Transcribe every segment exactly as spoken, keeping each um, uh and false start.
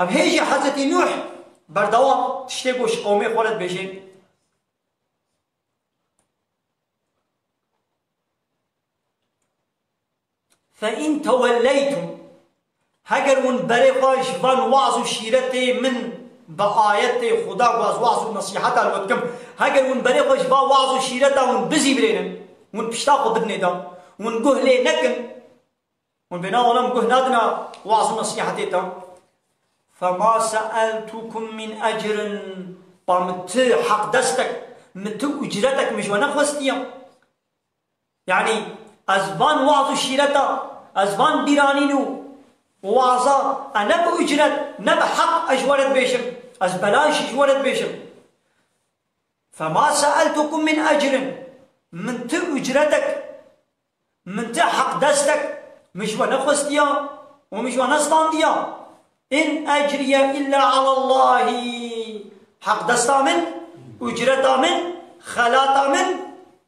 Ev hê jî Hezretî Nûh berdewam tiştê ku ji qewmê xwe re dibêje. فَاِنْ تَوَلَّيْتُمْ، heger hûn berê xwe ji van waz û şîretê min bi ayetê Xuda ku ez waz û nesîheta li we dikim, heger hûn berê xwe ji va waz û şîreta hûn bizîvirênin, hûn pişta xwe bidinê de, hûn guh lê nekin, hûn bêna wala min guh nadina waz û nesîhetê te. فَمَا سَأَلْتُكُمْ مِنْ اَجْرٍ، pa min ti heqdestek, min ti ucretek min ji we nexwestiye. Yanî ez van waz û şîreta, ez van bîranîn û waza, e ne bi ucret, ne bi heq ez ji we re dibêjim, ez belaş ji we re dibêjim. فَمَا سَأَلْتُكُمْ مِنْ اَجْرٍ، min ti ucretek, min ti heqdestek min ji we nexwestiya û min ji we nestandiya. اِنْ اَجْرِيَ اِلَّا عَلَى اللّٰهِ، heqdesta min, ucreta min, xelata min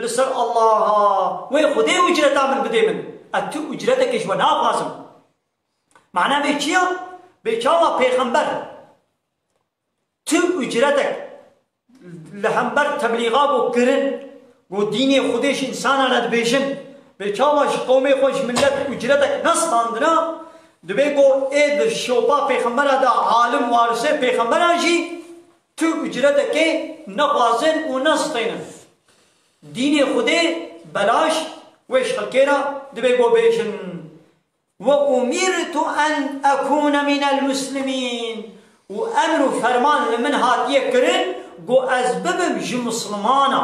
li ser Allah a. Wê Xwedê ucreta min bidê min. Ez tu ucretekê ji we naxwazim. Mana vê çi ya? Vê çawa pêxember tu ucretek li hember teblîxa ku kirin, ku dînê Xwedê ji însana re dibêjin, bê çawa ji qewmê xwe ji milet ucretek nestandina, dibê ku ê di şopa pêxembera de alim warisê pêxembera jî tu ucretekê nexwazin û nestênin. Dînê Xwedê belaş wê ji xelkê re dibê ku bêjin. وَأُمِرْتُ أَنْ أَكُونَ مِنَ الْمُسْلِمِينَ. Û emr û ferman li min hatiye kirin, ku ez bibim ji Mislimana.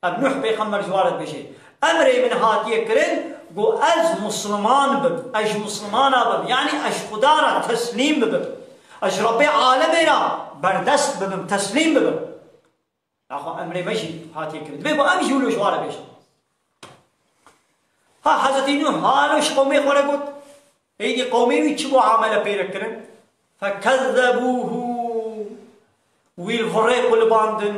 Ev Nuh pêxember ji wan re dibêje. Emrê min hatiye kirin, ku ez Misliman bim, ez ji Mislimana bim. Yanî ez ji Xuda re teslîm bibim. Ez ji Rebbê alemê re berdest bibim, teslîm bibim. Naxwe emrê me jî hatiye kirin. Dibê ku em jî wilo ji wan re bêjin. Ha Hezretî Nûh halo ji qewmê xwe re got. Êdî qewmê wî çi muamele pê re kirin? فَكَذَّبُوهُ. Wî li virê qulibandin.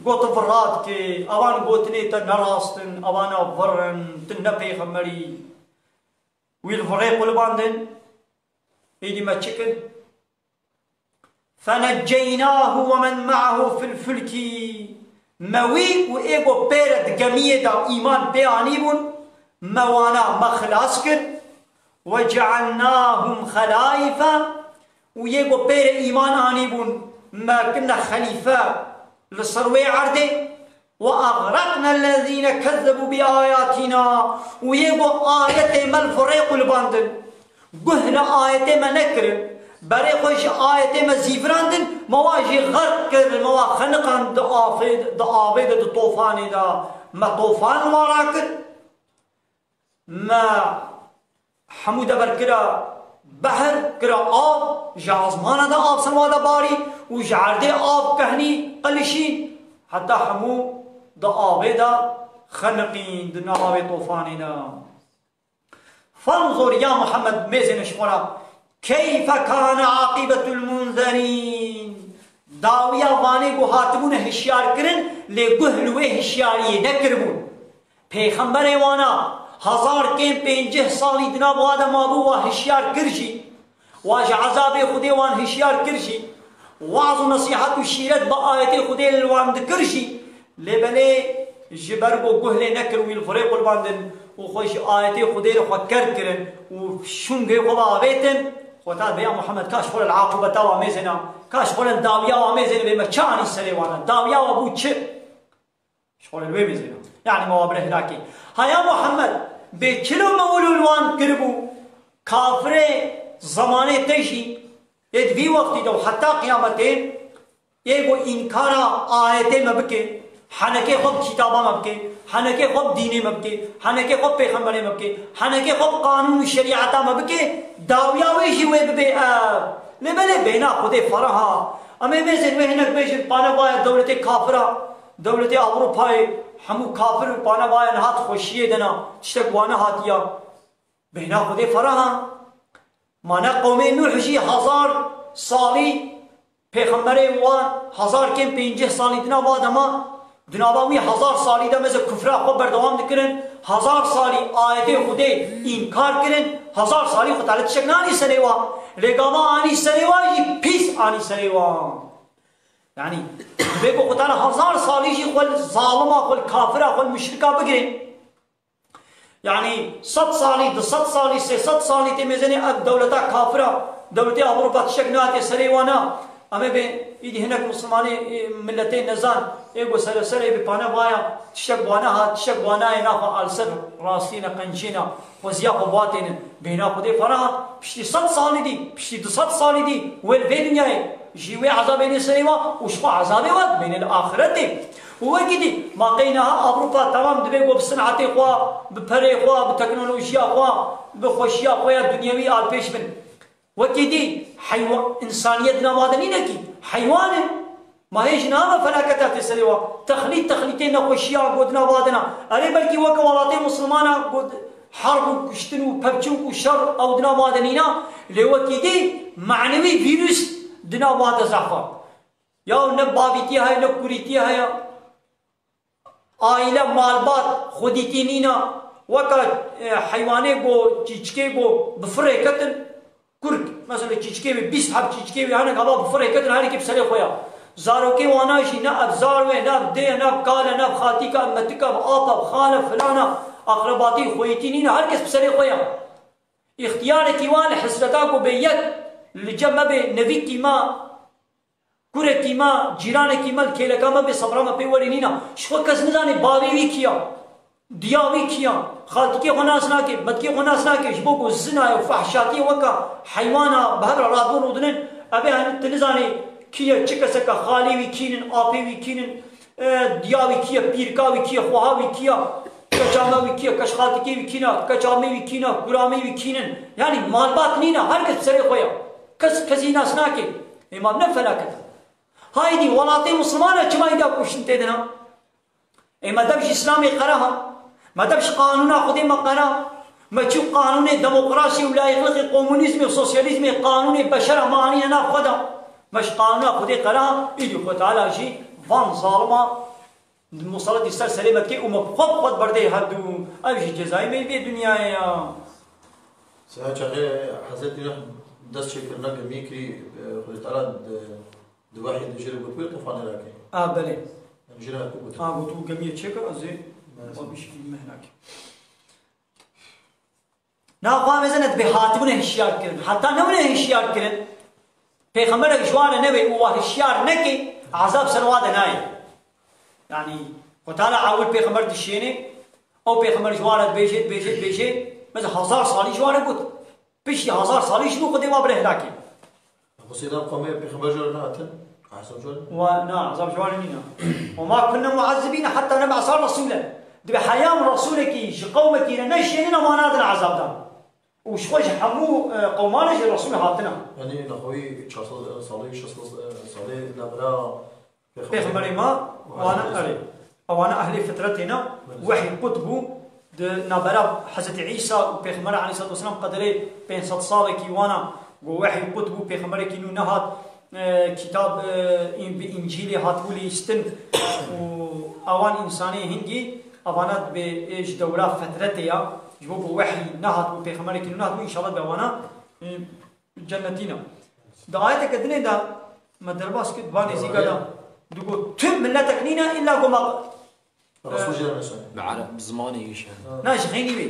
Got vira dike. Evan gotinê te ne rast in. Evana vir in. Tu ne pêxember î. Wî li virê qulibandin. Êdî me çi kir? فَنَجَّيْنَاهُ وَمَنْ مَعَهُ فِي الْفُلْكِ. Me wî û ê ku pê re di gemiyê de îman pê anîbûn, me wana me xilas kir. وَجَعَلْنَاهُمْ خَلَائِفَ. Û yê ku pê re îman anîbûn, me kirine xelîfe li ser wê erdê. وَأَغْرَقْنَا الَّذِينَ كَذَّبُوا بِآيَاتِنَا. Û yê ku ayetê me li virê qulibandin, guh li ayetê me nekirin, berê xwe ji ayetê me zîvirandin, me wa jî xerq kir, me wa xeniqand di afê, di avê de, di tofanê de, me tofan li wan rakir. Me hemû dever kira behr, kira av, ji ezmana de av ser wan de barî û ji erdê av kehnî qelişî, heta hemû di avê de xeniqîn, di nava vê tofanê de. فَانْظُرْ, ya Muhammed, mêzêne ji xwe re, كَيْفَ كَانَ عَاقِبَةُ الْمُنْذَرِينَ. Dawiya vanê ku hatibûne hişyar kirin, lê guh li wê hişyariyê nekiribûn. Pêxemberê wana hezar kêm pêncî salî di nav wa de mabû, wa hişyar kir jî, wa ji ezabê Xwedê wan hişyar kir jî, waz û nesîhet û şîret bi ayetê Xwedê li wan dikir jî, lê belê ji ber ku guh lê nekir wî li virê qurbandin û xwe ji ayetê Xwedê re xwe ker kirin û şûngê xwe avêtin, xwe ta vê ya Muhammed ka ji xwe re li aqibeta wa mêzêna, ka ji xwe re li dawiya wa mêzêne bê me çi anî serê wana, dawiya wa bû çi? Ji xwe re li wê mêzêna. Yanî me wa bire hilakê. Ha ya Muhammed, bê çilo me wilo li wan kiribû? Kafirê zemanê te jî, ê di vî wextî de û heta qiyametê, ê ku înkara ayetê me bike, henekê xwe bi kitaba me bike, henekê xwe bi dînê me bike, henekê xwe bi pêxemberê me bike, henekê xwe bi qanûn û şerîeta me bike, dawiya wê jî wê bibe ev. Lê belê bêhna Xwedê ferah a. Em ê mêzên wê hinek bêjin, pane vaye dewletê kafir a. Dewletê Ewropayê hemû kafir û pane vaye niha di xweşiyê de ne, tiştek wane hatiya. Bêhna Xwedê ferah a. Ma ne qewmê Nûh jî hezar salî, pêxemberê wan hezar kêm pêncî salî di nav wa de ma, Di nava wî hezar salî de meze kufra xwe berdewam dikirin, hezar salî ayetê Xwedê înkar kirin, hezar salî Xwe Teala tiştek nanî serê wa. Lê gava anî serê wa jî pîs anî serê wa. Yanî, divê ku Xwe Teala hezar salî jî xwe li zalima, xwe li kafira, xwe li muşrika bigirê. Yanî sed salî, du sed salî, sê sed salî tê mêzenê ev dewleta kafira, dewletê Ewropa tiştek nehatiye serê wan a. Em ê bê îdî hinek Mislimanê, e, miletê nezan, ê ku sere serê bi pane vaya, tiştek bi wana hat, tiştek bi wana yê naxwe al ser rastîne, qencîne, xweziya xwe vatênin. Bêhna Xwedê feraha, piştî sed salî dî, piştî du sed salî dî, wê li vê dinyayê jî wê ezabê nê serê wa û ji xwe ezabê wa dibêne li axiretê. Û wekî dî, ma qey niha Ewropa temam dibe ku bi sinetê xwe, bi perê xwe, bi teknolojiya xwe, bi xweşiya xwe ya dinyewî alpêş bin. Wekî dî, heywa-, însaniyet di nava de nîne kî, heywan e. Ma hê jî niha me felaketa tê serê wa. Texlît, texlîtê nexweşiya ku di nava de ne. Erê belkî weke welatê Mislimana ku herb û kuştin û pevçûk û şer ew di nava de nîne. Lê wekî dî, manewî vîrus di nava de zehf e. Ya ne bavîtî heye, ne kurîtî heye. Aîle, malbat, xwedîtî nîne. Weke, e, heywanê ku, çîçikê ku bi firê ketin, kurk, mesela çîçikê wê, bîst heb çîçikê wê hene gava bi firê ketin, her yekê bi serê xwe ya. Zarokê wana jî ne ev zar wê, ne ev dê, ne ev kal e, ne ev xaltîk e, ev metik e, ev ap e, ev xal e, filan e, aqrebatî, xweyîtî nîne, her kes bi serê xwe ya. Îxtiyarekî wan li hesreta ku bê yek li cem me bê, nevîkî me, kurekî me, cîranekî me, li kêleka me bê, sebra me pê werê nîna. Ji xwe kes nizane bavê wî kî ya, diya wî kî ya, xaltikê xwe nas nake, metikê xwe nas nake, ji bo ku zina ye û fehşatiyê weka heywana bi hev re radibûn rûdinin, ev ê hani tu nizanî kî ye, çi kesek e, xalê wî kî nin, apê wî kî nin, e, diya wî kî ye, pîrika wî kî ye, xweha wî kî ya, keça me wî kî ye, keç xaltikê wî kî ne, keça me wî kî ne, kura me wî kî nin. Yanî malbat nîne, her kes bi serê xwe ya. Kes kesî nas nake. Ê ma ne felaket e. Haydî, welatê Mislimana çima îda kuştin tê de ne? Ê me dev ji Îslamê qere ha? Me dev ji qanûna Xwedê me qere? Me çû qanûnê demokrasî û layîqlixê, komunîzmê û sosyalîzmê, qanûnê beşera me anîne nav xwe de? Me ji qanûna Xwedê qere ha? Îdî Xwe Teala jî van zalima musaletî ser serê me dike û me bi xwe bi xwe diberdê her du. Ev jî cezayê me yê vê dinyayê ya. Seba çaxê Hezretî Nuh dest çêkirina gemiyê kirî, e, Xwedê Teala di, di wehyê de jê re gotibû, tufanê rakê. A, belê. Em jê re ku gotin. A, gotibû gemiyê çêke, ez ê Evet. xwe bişkînim mehlakê. Na xwe mezene dibê hatibûne hişyar kirin. Heta nebûne hişyar kirin, pêxemberek ji wan re nebe û wa hişyar neke, ezab ser wa de nayê. Yanî, Xwe Teala ewil pêxember dişêne, ew pêxember ji wan re dibêje, dibêje, dibêje, meze hezar salî ji wan re got. Piştî hezar salî ji bo Xwedê wa bire helakê. Xwesê da qomê pêxember jor nehatin? Ehsan jor? Wa, na, ezab ji wan re nîne. Wa ma kunna mu'ezzibîne hetta neb'esa resûlen. Dibê heyam resûlekî ji qewmekî re neşênin, ewa nadin ezab dan. Û ji xwe ji hemû, e, qewman re jî resûl hatine. Yanî nexweyî çar sed salê, şeş sed salê navbera Pêxemberê ma, wana, erê. Ewana ehlê fitretê ne, Belê. Wehy qut bû, di nabera Hezretî Îsa û Pêxember aleyhissalatu vesselam qederê pênc sed salekî wana, ku wehy qut bû, pêxemberekî nû nehat, e, kitab, e, in-, bi Încîlê hatibû lîstin û ewan însanê hingî, evana dibê, e, ji dewra fetretê ya, ji bo ku wehy nehatibû, pêxemberekî nû nehatibû, înşallah bi ewana, e, Cennetî ne. Di ayeteke dinê de me derbas kir, ba nêzîka de digot, tu miletek nîne illa ku me Resul jê re neşan. Bi ereb, bi zimanê êşan. Na ji xeynî wê.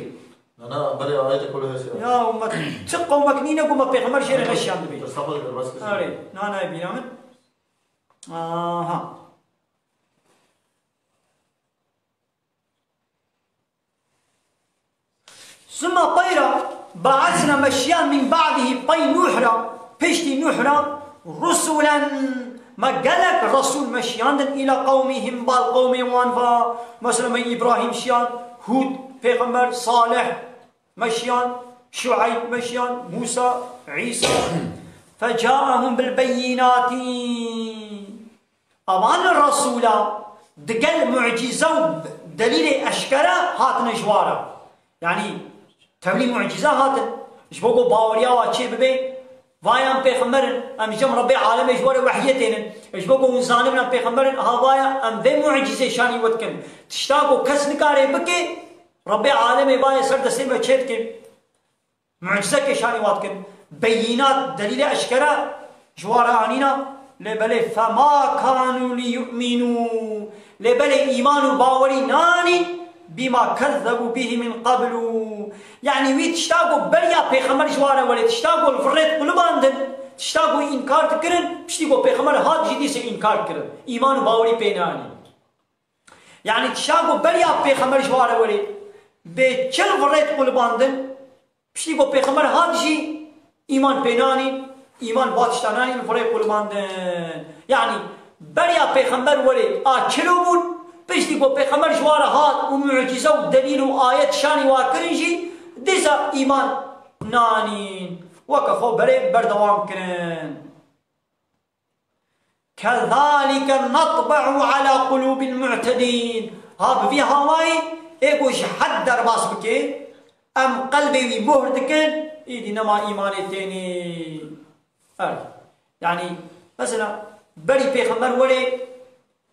Na, na, berê ayetê ku li hesê. Ya, me ti qewmek nîne ku me pêxember jê re neşan dibê. Tirsa xwe de derbas kir. Erê, na, na, bîra min. Aha. Summa tayra ba'asna meşiyan min ba'dihi, pey Nuh ra, piştî Nuh ra, rusulen, me gelek resûl meşiyandin, ila qewmihim, bal qewmê wan va, mesela me Îbrahîm şiyan, Hûd pêxember, Salih meşiyan, Şueyb meşiyan, Mûsa, Îsa, fecaehum bil beyinatî. Evan resûla digel mucîze û delîlê eşkere hatine ji wa re. Yanî tevlî mucîze hatin. Ji bo ku baweriya wa çê bibe, vayan pê pêxember in, em ji cem Rebbê alemê ji we re wehyê tênin. Ji bo ku hûn zanibin em pêxember in, ha vaya em vê mucîzê şanî we dikin. Tişta ku kes nikare bike, Rebbê alemê vayê ser destê me çê dikin. Mucîzeke şanî we dikin. Beyînat, delîlê eşkere ji we re anîna. Lê belê, fema kanu liyu'minu. Lê belê îman û bawerî nanîn bima kezzebu bihi min qablu. Yanî wî tişta ku beriya pêxember ji we re welê, tişta ku li vir rê diqulibandin, tişta ku înkar dikirin, piştî ku pêxember hat jî dîsê înkar dikirin. Îman û bawerî pê nanîn. Yanî tişta ku beriya pêxember ji we re welê, bê çi li vir rê diqulibandin, piştî ku pêxember hat jî îman pê nanîn, îman va tişta nanîn, li vir rê qulibandin. Yanî beriya pêxember welê a çilo bûn, piştî ku pêxember ji we re hat û mucîze û delîl û ayet şanî we kirin jî, dîsa îman nanîn. Weke xwe berê berdewam kirin. Kezalike netbe'u ala qulûbil mu'tedîn. Ha bi vî hawayî ê ku ji hed derbas bike, em qelbê wî muhr dikin, îdî nema îmanê tênê. Evet. Yanî mesela berî pêxember welê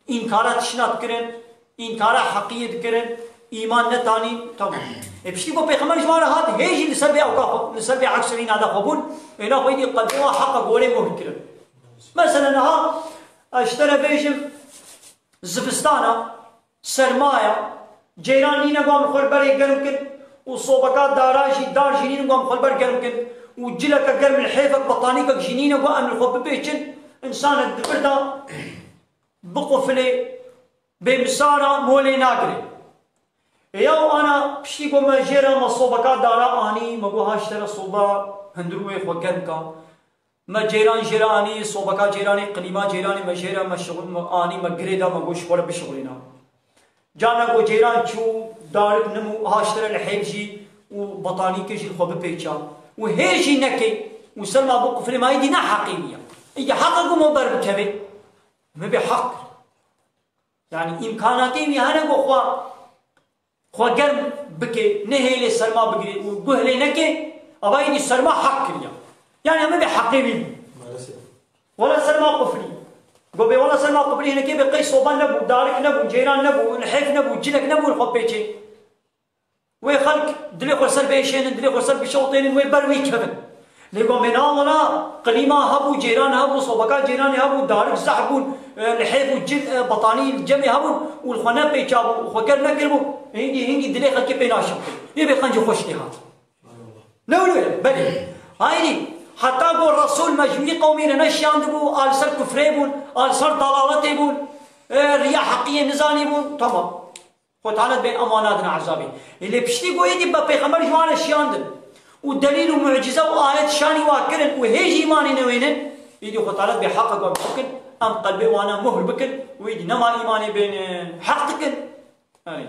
înkara tişna dikirin, înkara heqiyê dikirin, îman netanîn, tamam. E, piştî ku pêxember ji wan re hat, hê jî li ser vê ewka xwe, li ser vê eksirîna de xwe bûn, êna xwe îdî qelbê wan heqa gorê muhr kirin. Mesela niha ez ji te re bêjim, zivistana, sermaya, ceyran nîne ku em li xwe li berê germ kin û sobeka dara jî, dar jî nîne ku em li xwe li ber germ kin û cileke germ li hêfek, betanîkek jî nîne ku em li xwe bipêçin, însanek di vir de biqufilê, bê misara molê nagirê. Ê ya û ana piştî ku me jê re me sobeka dara anî, me got ha ji te re soba hundir wê xwe germ ka. Me ceyran jê re anî, sobeka ceyranê, klîma ceyranê me jê re me şixul-, me anî, me girê da, me got ji xwe re bişixulîna. Carna ku ceyran çû, darik nimû, ha ji te re li hêv jî û betanîkê jî li xwe bipêça û hê jî neke û ser ma biqufilê, ma îdî ne heqê wî ya. Îdî heqa ku me ber bikeve. Me bê heq kir. Yanî îmkanatê wî hene ku xwe, xwe germ bike, nehêlê serma bigire û guh lê neke, ava îdî serma heq kiriya. Yanî em ê bê heqê wî bû. Maalesef. Wela serma quflî. Go bê wela serma quflî hinekê bê qey soba nebû, darik nebû, ceyran nebû, lihêf nebû, cilek nebû li xwe pêçê. Wê xelk dilê xwe ser bêşênin, dilê xwe ser bişewtênin, wê ber wî kevin. Lê go mê na wela klîma hebû, ceyran hebû, sobeka ceyranê hebû, darik zehf bûn, e, lihêf û cil, e, betanî li cemê hebûn û li xwe nepêça bû û xwe germ nekiribû, hingî, hingî dilê xelkê pê naşewtê. Yê bê qencî xweşikê hat. Ne wilo ye? Belê. Hayrî, heta go Resûl me ji wî qewmî re neşiyandibû, a li ser kufrê bûn, a li ser dalaletê bûn, e, riya heqiyê nizanîbûn, tamam. Xwe Teala dibê em wan nadine ezabê. Ê lê piştî ku êdî be pêxember ji wan re şiyandin û delîl û mucîze û ayet şanî wa kirin û hê jî îmanê newênin, êdî Xwe Teala dibê heqa ku em bikin, em qelbê wana muhr bikin û êdî nema îmanê bênin. Heq dikin. Ey.